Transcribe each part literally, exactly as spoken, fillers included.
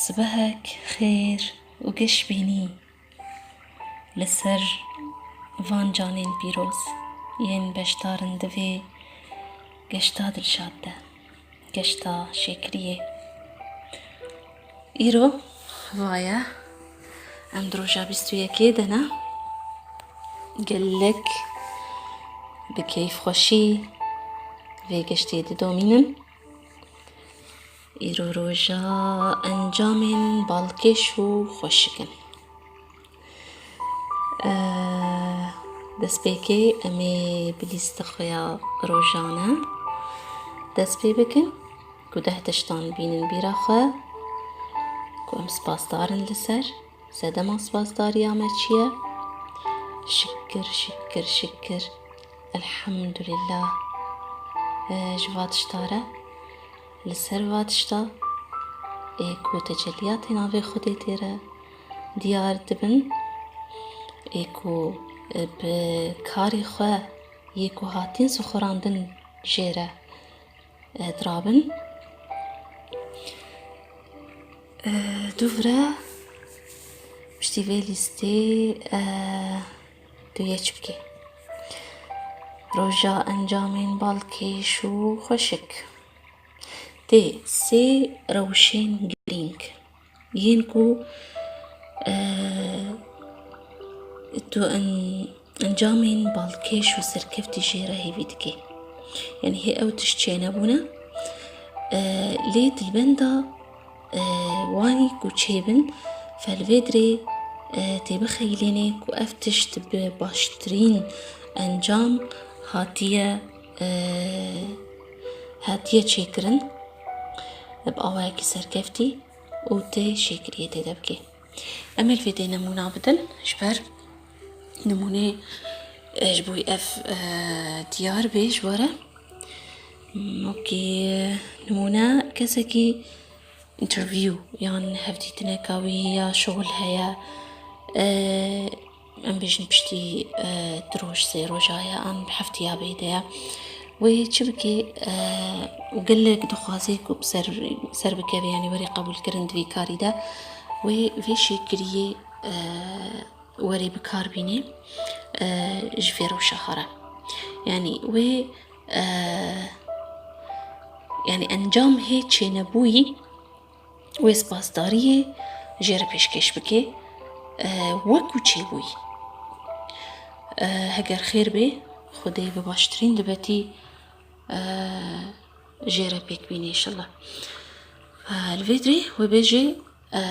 Sibehek xêr û geş bînî li ser van canên pîroz yên beşdar in di vê geşta dilşad de, geşta şêkiriyê. Îro vaye em di roja bîst û yekê de ne. Gelek bi keyfxweşî vê geştê didomînin. Îro roja encamên balkêş û xweşik in. Eh, destpêkê em ê bi lîsta xwe ya rojane dest pê bikin, ku deh tiştan bînin bîra xwe, ku em spasdar in li ser. Sedema spasdariya me çi ye? Şikir, şikir, şikir. Elhamdulillah. Eh, ji va tişta re, li ser va tişta, ê ku tecelliyatê navê Xwedê tê re diyar dibin, ê ku, e, bi karê xwe yê ku hatin sixurandin jê re, e, dirabin. E, dûv re piştî vê lîstê, e, tu yê çi bikî? Roja encamên balkêş û xweşik. Tê sê rewşên girîng yên ku, e, tu en-, encamên balkêş û serkeftî jê re hêvî dikî. Yanî hê ew tişt çênebûne, e, lê dilbenda, e, wanî ku çêbin, felvêdirê, e, tê bixeylênê ku ev tişt bi baştirîn encam hatiye, e, hatiye çêkirin, bi awayekî serkeftî û tê şêkiriyê tê de bikê. Em ê li vê dê nemûna bidin, ji ber nimûnê, e, ji bo wî ev, e, diyar bê ji we re. Wekî nimûne kesekî interview yan hevdîtineka wî ya şixul heye, e, em bêjin piştî, e, du roj, sê roja ye an bi heftiya bê de ye. Wê çi bikê, e, û gelek dixwazê ku bi ser, ser bikeve, yanî werê qebûlkirin di vî karî de. Wê vê şêkiriyê, e, werê bi kar bînê, e, ji vê rewşa xwe re. Yanî wê, e, yanî encam hê çênebûyî wê spasdariyê jê re pêşkêş bikê, e, wekû çêbûyî. E, heger xêr bê, Xwedê bi baştirîn dibetî, e, jê re pêk bînê înşallah. E, li vê dirê wê bêjê, e,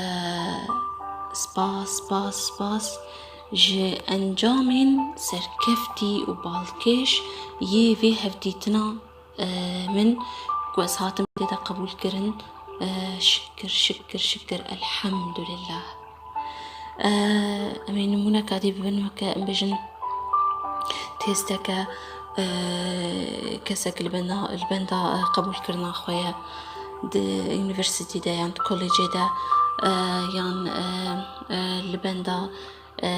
spas, spas, spas ji encamên serkeftî û balkêş yê vê hevdîtina, e, min ku ez hatim tê de qebûl kirin. E, şikir, şikir, şikir, elhamdulillah. E, em ê nimûneka dî bibin, weke em bêjin têsteke, e, kesek li benda, li benda, e, qebûlkirina xwe ye di unîversîtî de yan di kolejê de, e, yan, e, e, li benda, e,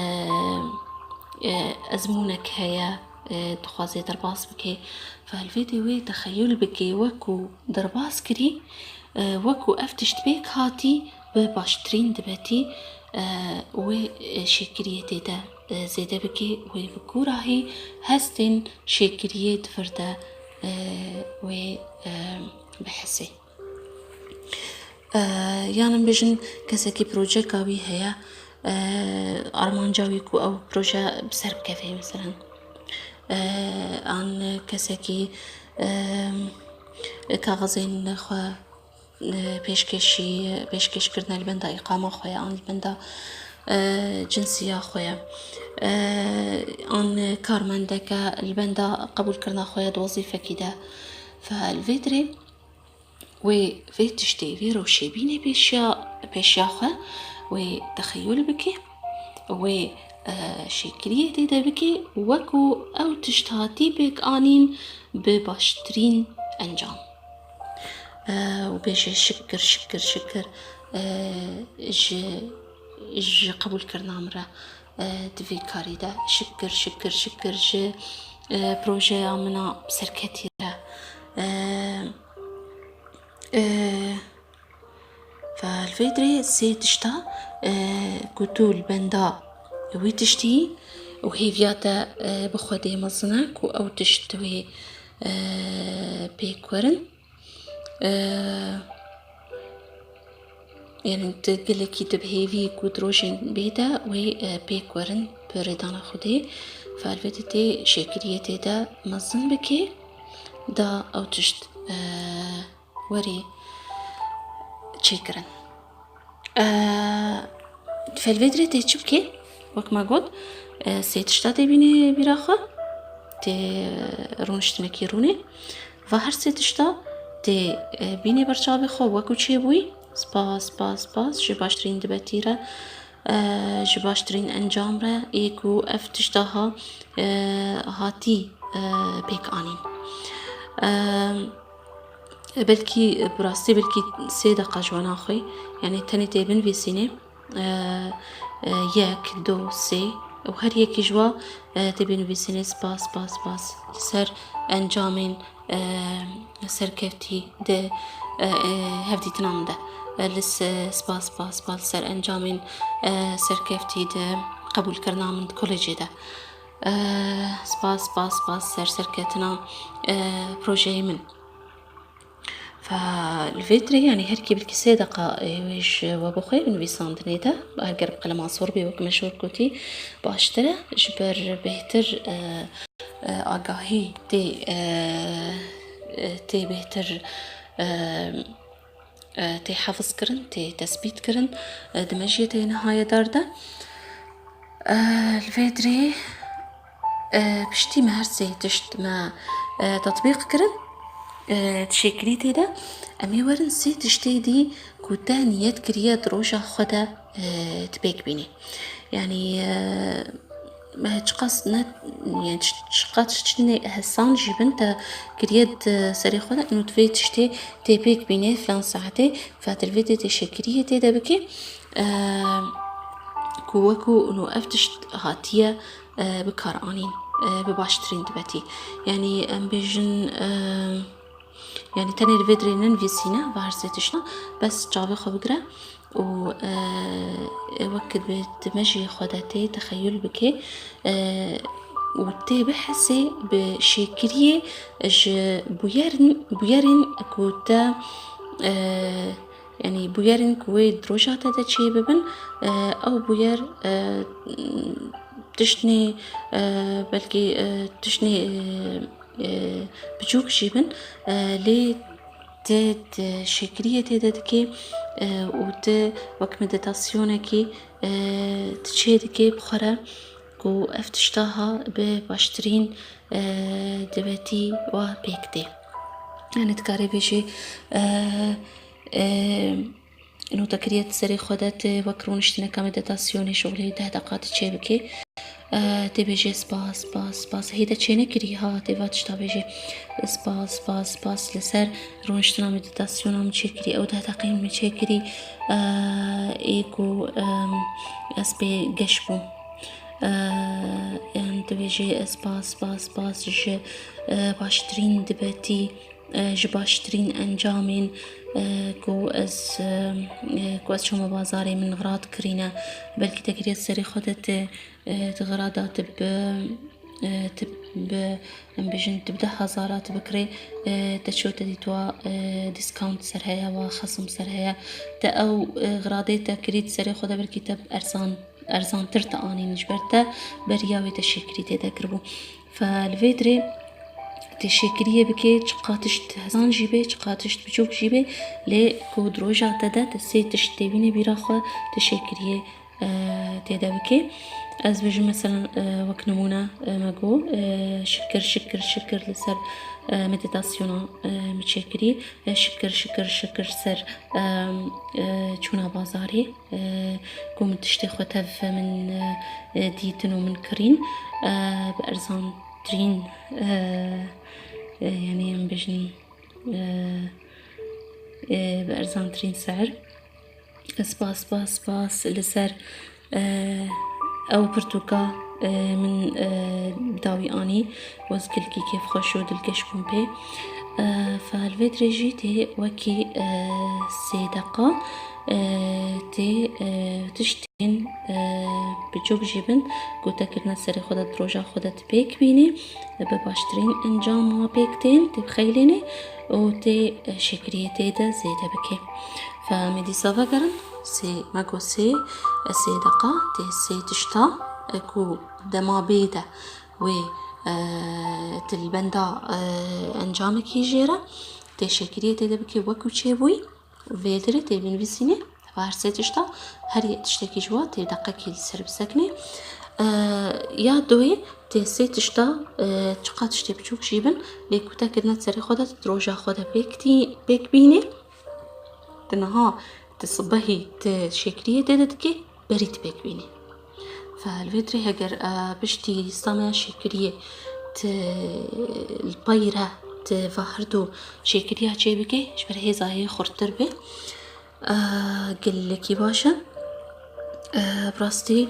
e, ezmûnek heye, e, dixwaze derbas bike. Fe li vê dê wê texeyul bike, wekû derbas kirî, e, wekû ev tişt pêk hatî, bi baştirîn dibetî, e, wê, e, şêkiriyê tê de, e, zêde bike, wê bi kûrahî hestên şêkiriyê di vir de, e, wê, e, bihesê. E, yan em bêjin kesekî projeka wî heye, e, armanca wî ku ew proje bi ser bikeve, meselen, e, an kesekî, e, kaxizên xwe, e, pêşkêşî, pêşkêşkirine li benda îqama xwe ye, an li benda, e, cinsiya xwe ye, e, an karmendeke li benda qebûlkirina xwe ye di wezîfekî de. Fe li vê dirê wê vê tiştê, vê rewşê bînê pêşiya, pêşiya xwe, wê texeyul bike, wê, e, şêkiriyê tê de bike, wekû ew tişt hatî pêk anîn bi baştirîn encam. E, û bêje şikir, şikir, şikir, e, ji, ji qebûlkirina min re, e, di vê karî de. Şikir, şikir, şikir ji, e, projeya min a serketî re. E, e, Fe li Vê dirê sê tişta, e, ku tu li benda wî tiştî û hêviya te, e, bi Xwedê mezin e ku ew tişt wê, e, pêk werin. E, yani tu gelekî tu bi hêvî ku di rojên bê de wê, e, pêk werin, bi rêdana Xwedê. Fe li vê de tê şêkiriyê tê de mezin bikê, da ew tişt, e, werî çêkirin. Eee, fe li vê dirê tê çi bikê? Wek me got, eee, sê tişta tê bînê bîra xwe, tê rûniştinekî rûnê. Va her sê tişta tê, eee, bînê ber çavê xwe wekû çêbûyî. Spas, spas, spas ji baştirîn dibetî re, eee, ji baştirîn encam re, ê ku ev tişta ha, eee, hatî, eee, pêk anîn. Eee, Belkî, bi rastî belkî sê deqa ji we naxwê. Yani tenê tê binivîsînê, e, e, yek, du, sê û her yekî ji we, e, tê binivîsînê spas, spas, spas. Ser encamên, e, serkevtî di, e, e, hevdîtina min de. E, li se-, spas, spas, spas ser encamên, e, serkevtî di qebûlkirina min di kolejê de. E, spas, spas, spas ser serketina, e, projeyê min. Fe li vê dirê, yani her kê belkî sê deqa, e, wê ji we bixwe bi nivîsandinê de, eger bi qelema sor bê, wek me ji we gotî, baştir e, ji ber bêhtir, e, e, agahî tê, e, e, tê bêhtir, e, e, tê hefizkirin, tê tesbîtkirin, e, di mejiyê te yê nihayedar de. E, li vê dirê, e, piştî me her sê tişt me, e, tetbîq kirin, e, di şêkirî tê de, em ê werin sê tiştê dî ku te niyet kiriye di roja xwe de, e, tu pêk bînî. Yani, e, me çiqas ne, yani çi-, çiqas çinê hesan jî bin te kiriye di serê xwe de, û tu vê tiştê tê pêk bînê filan saetê, Fe tu li vê tê tê şêkiriyê tê de bikê, e, ku wekû û ev tişt hatiye, e, bi kar anîn, e, bi baştirîn dibetî. Yani em bêjin, e, yani tenê li vê dirê nenivîsîne, va her sê tişta, bes çavê xwe bigire û, e, e, wek bi di mejiyê xwe de tê texeyul bikê, e, û tê bihesê bi şêkiriyê ji bûyerin, bûyerên ku te, e, Yanî bûyerên ku wê di roja te de çêbibin, e, ew bûyer, e, tiştnê, e, belkî, e, tiştnê, e, e, biçûk jî bin, e, lê tu di şêkiriyê tê de dikê, e, û tu wek meditasyonekî, e, tu çê dikê bi xwe re ku ev tişta ha bi baştirîn, e, dibetî wa pêk tê. Yani dikarê bêjê, e, e, Notekiriye di serê xwe de tu wek rûniştineka meditasyonê şixulê deh deqa tu çê bikê. E, tê bêjê spas, spas, spas. Hê te çê nekirî ha, tê va tişta bêjê spas, spas, spas. Li ser rûniştina meditasyona min çêkirî, ew deh deqeyên min çêkirî, e, ê ku, em, ez pê geş bûm. E, yan tu bêjê spas, spas, spas ji, e, baştirîn dibetî. E, ji baştirîn encamên, e, ku ez, e, e, ku ez çûme bazarê min xirad kirîne. Belkî te kiriye serê xwe de tu, e, di xirada tu bi, e, tu bi, em bêjin tu bi deh hezara tu bikirê, e, te çû te dîtwa, e, discount ser heye, wa xesim ser heye. Te ew, e, xiradê te kirî di serê xwe de belkî te erzan, erzantir te anîn ji ber te beriya wê te şêkirî tê de kiribû. Fe li vê dirê tê şêkiriyê bikê, çiqa tişt hezan jî bê, çiqa tişt biçûk jî bê, lê ku di roja te de te sê tişt tê bînê bîra xwe, tu şêkiriyê, e, tê de bikê. Ez bêjim mesela, e, wek nimûne, e, me got, e, şikir, şikir, şikir li ser, e, meditasyona, e, min çêkirî, e, şikir, şikir, şikir ser, e, e, çûna bazarê. E, ku min tiştê xwe tev min, e, e, dîtin û min kirîn, e, bi erzantirîn, e, e, yanî em bêjin, e, e, bi erzantirîn ser. Spas, spas, spas li ser, e, ew pirtûka, e, min, e, bi dawî anî. Ez gelkî kêfxweş û dilgeş bûm pê. E, fe li vê dirê jî tê wekî, e, sê deqa, e, tê, e, tiştên, e, biçûk jî bin, ku te kirine serê xwe de, di roja xwe de tu pêk bînî, e, bi baştirîn encama pêk tên, tê bixeylênê û tê, e, şêkiriyê tê de zêde bikê. Fe em ê dîsa vegerin, sê, me got sê, e, sê deqa, tê sê tişta, e, ku dema bê de wê, e, tu li benda, e, encamekî jêre, tê şêkiriyê tê de bikê wekû çêbûyî. Vê dirê tê binivîsînê, her sê tişta, her yek tiştekî ji wa tê deqekî li ser bisekinê. E, ya duwê tê sê tişta, e, çiqa tiştê biçûk jî bin, lê ku te kirine serê xwe de, tu di roja xwe de pêk tî-, pêk bînê. Tu niha, tu sibehî, tu şêkiriyê tê de dikê, berî tu pêk bînî. Fe li vê dirê heger, e, piştî lîsta me ya şêkiriyê tu li pey re tu va her du şêkiriya çê bikê, ji ber hêza hê xurttir bê. E, gelekî baş e. E, bi rastî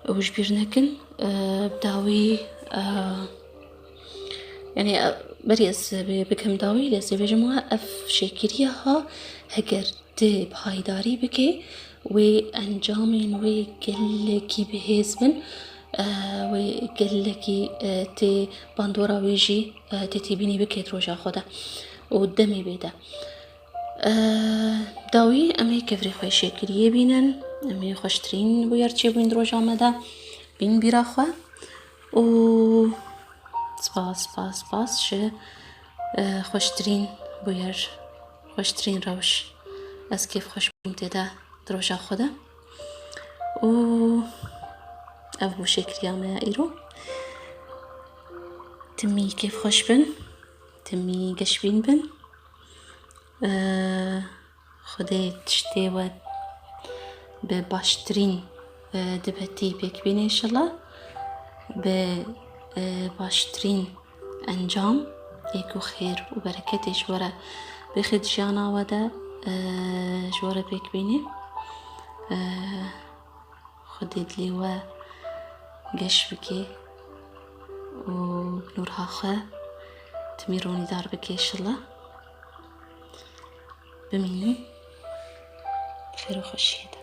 ew ji bîr nekin. E, bi dawî, e, yanî, e, berî ez bê-, bikim dawî, lê ez ê bêjim wiha ev şêkiriya ha heger tu bi haydarî bikê, wê encamên wê gelekî bihêz bin, e, wê gelekî, e, tê bandora wê jî, e, tê tîbînî bikê di roja xwe de û demê bê de. E, dawî em ê kevirê xwe şêkiriyê bînin, em ê xweştirîn bûyer çêbûyîn di roja me de bîn bîra xwe û spas, spas, spas ji, e, xweştirîn bûyer, xweştirîn rewş. Ez kêfxweş bûm tê de di roja xwe de. Û ev bû şêkiriya me ya îro. Timî kêfxweş bin, timî geşbîn bin. E, Xwedê tiştê we bi baştirîn, e, dibetî pêk bîne înşallah. Bi, e, baştirîn encam, ê ku xêr û bereketê ji we re bixê di jiyana we de, e, ji we re pêk bîne. E, Xwedê dilê we geş bike û nûrha xwe timî ronîdar bike înşallah. Bimînin xêr û xweşiyê de.